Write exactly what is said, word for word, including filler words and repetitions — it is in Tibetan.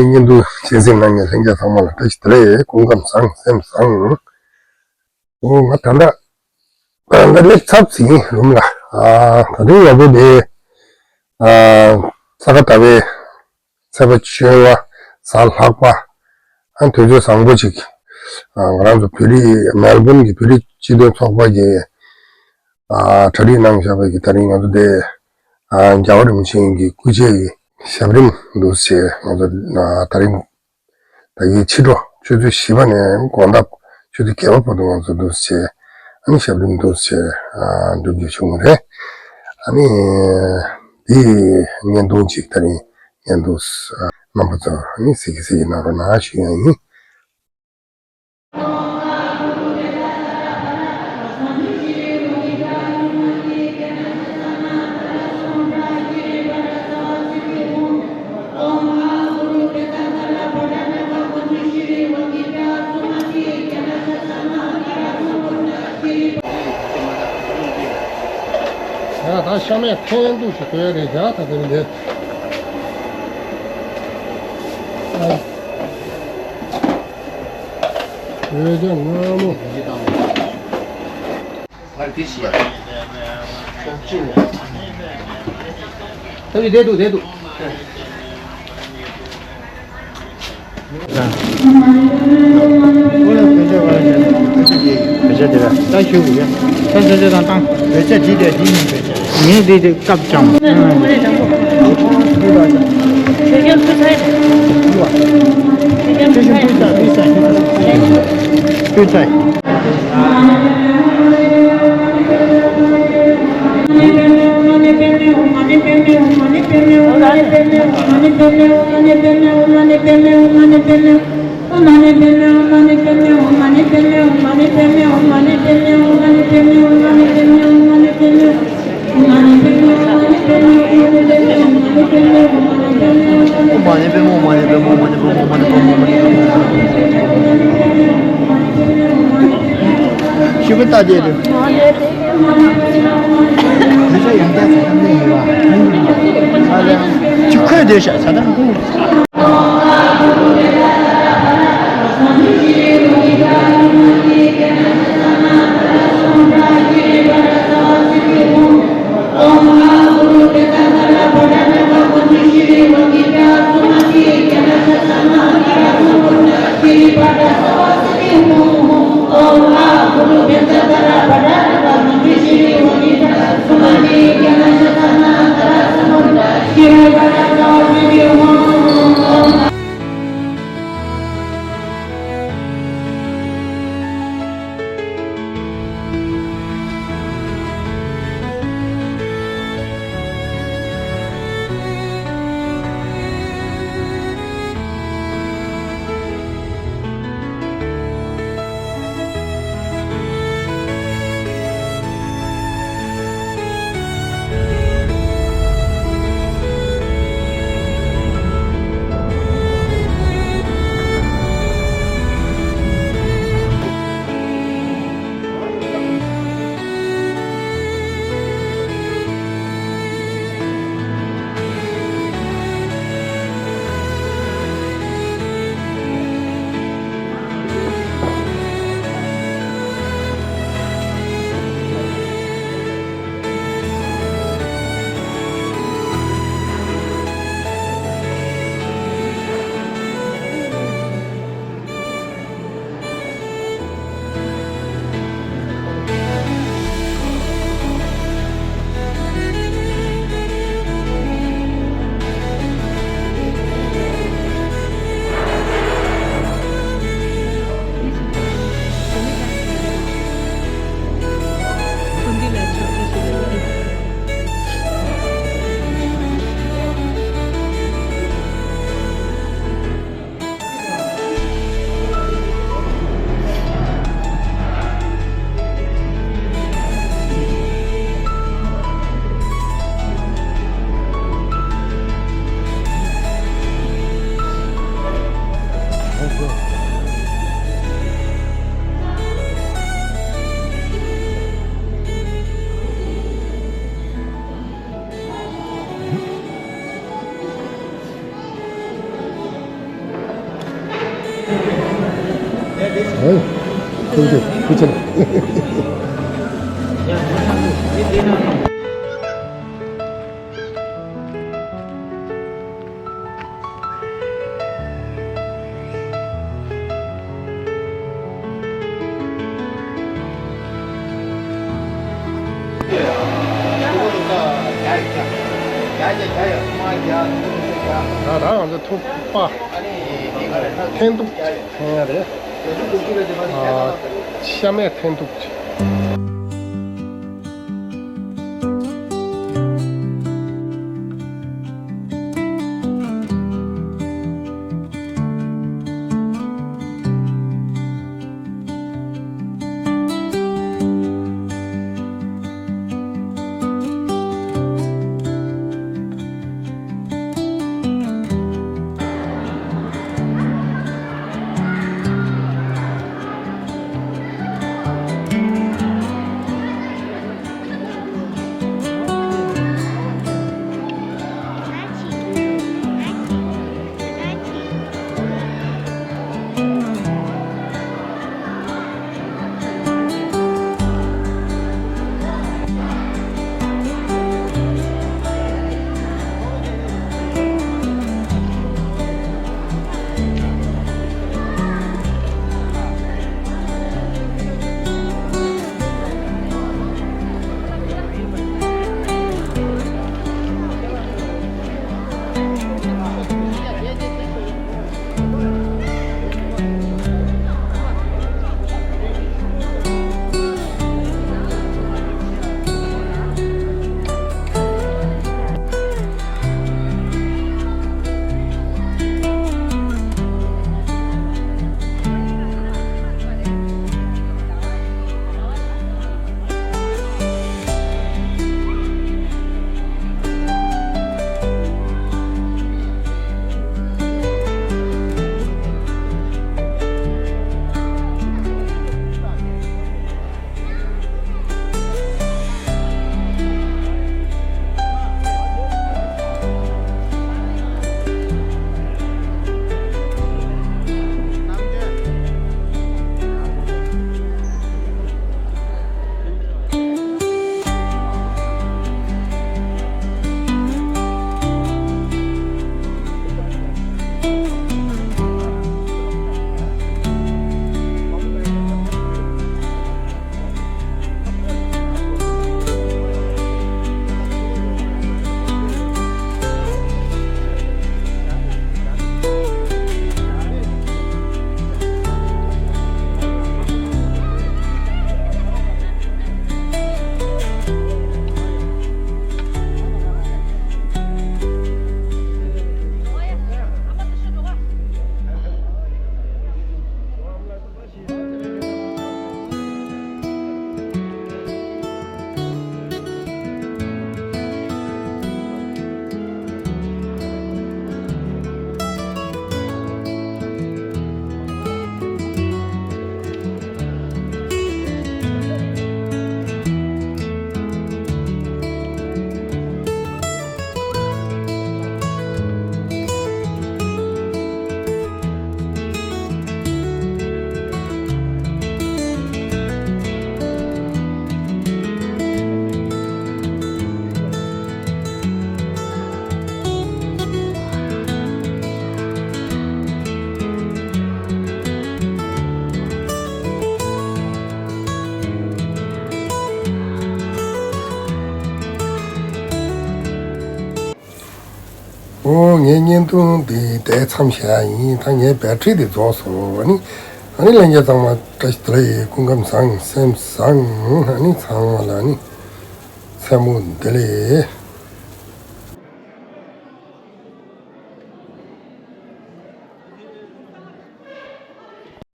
བརྙན་ཐུང་གསན་གཟིགས་གནང་མཁན་ལྷན་རྒྱས་ཚང་མ་ལ་བཀྲ་ཤིས་བདེ་ལེགས། སྐུ་ཁམས་བཟང་། སེམས་བཟང་། ཨོ་ང་ད་ལྟ་ད་ལྟ་སླེབས་ཚར་ཟིན་རུམ་ལ། ཨ་ད་དུང་ང་ཚོ་དེ་ཨ་ས་ག་ཟླ་བའི་ཚེས་པ་བཅོ་ལྔ་གཟའ་ལྷག་པ། ཨ་དུས་ཚོད་བཟང་པོ་ཅིག་ཨ་ང་རང་ཚོ་བོད་རིགས་མེལ་བོན་གྱི་བོད་རིགས་སྤྱི་མཐུན་ཚོགས་པ་གིས་ཨ་གྲ་སྒྲིག་གནང་བཞག་པའི་གི་ད་རིང་ང་ཚོ་དེ་ཨ་རྒྱལ་བ་རིན་པོ་ཆེ་གི་སྐུ་ཕྱྭ་གི་ཞབས་རིམ་འདུག་སེ་ང་ཚོ་ཨ་ད་རིང་ད་གིན་ཕྱི་དྲོ་ཆུ་ཚོད་བཞི་པ་ནས་དགོང་དག་ཆུ་ཚོད་བརྒྱད་པ་བར་དུ་ང་ཚོ་འདུག་སེ་ཨ་ནི་ཞབས་རིམ་འདུག་སེ་ཨ་འགྲུབ་རྒྱུ་བྱུང་བ་རེད། ཨ་ནི་དེའི་བརྙན་ཐུང་ཅིག་ད་རིང་བརྙན་ཐུང་ཨ་རྣམ་པ་ཚོ་ཨ་ནི་གཟིགས་གཟིགས་གནང་རོགས་གནང་ཞུ་ཡ་ཡིན། ཡ་ད་ཤ་མེད་ཐེན་འདུག་ཅིག་དགོས་རེད་ཡ། ད་དེ་རིང་འདི་ཨ་འོད་ལྗང་སྔ་མོ། ད་བི་བསྡད་འདུག་བསྡད་འདུག་ཤི་བུ་ལྟ་དེ་རེད། མི་ཚེ་ཡང་བསྐྱར་བྱ་ཐབས་གནས་ཡོད་པ། ཨ་ལས། ཅི་ཁོས་བསྡད་ཤག་བྱ་ཐབས་ཁུངས། ཨེ། ཐུགས་རྗེ་ཆེ། ཐུགས་རྗེ་ཆེ། ད་ད་ང་ཚོ་ཐུག་པ་འཐེན་ཐུག་འཐེན་ཡ་རེད། ཨ། ཤ་མེད་འཐེན་ཐུག་ཨོ། ངའི་བརྙན་ཐུང་འདི་དེ་མཚམས་བཞག་ཡིན། ད་ངའི་བེ་ཊི་རི་དེ་རྫོགས་སོང་། ཨ་ནི། ཨ་ནི་ལྷན་རྒྱས་ཚང་མ་བཀྲ་ཤིས་བདེ་ལེགས། སྐུ་ཁམས་བཟང་། སེམས་བཟང་། ཨ་ནི་ཚང་མ་ལ་ཨ་ནི་མཚན་མོ་བདེ་ལེགས།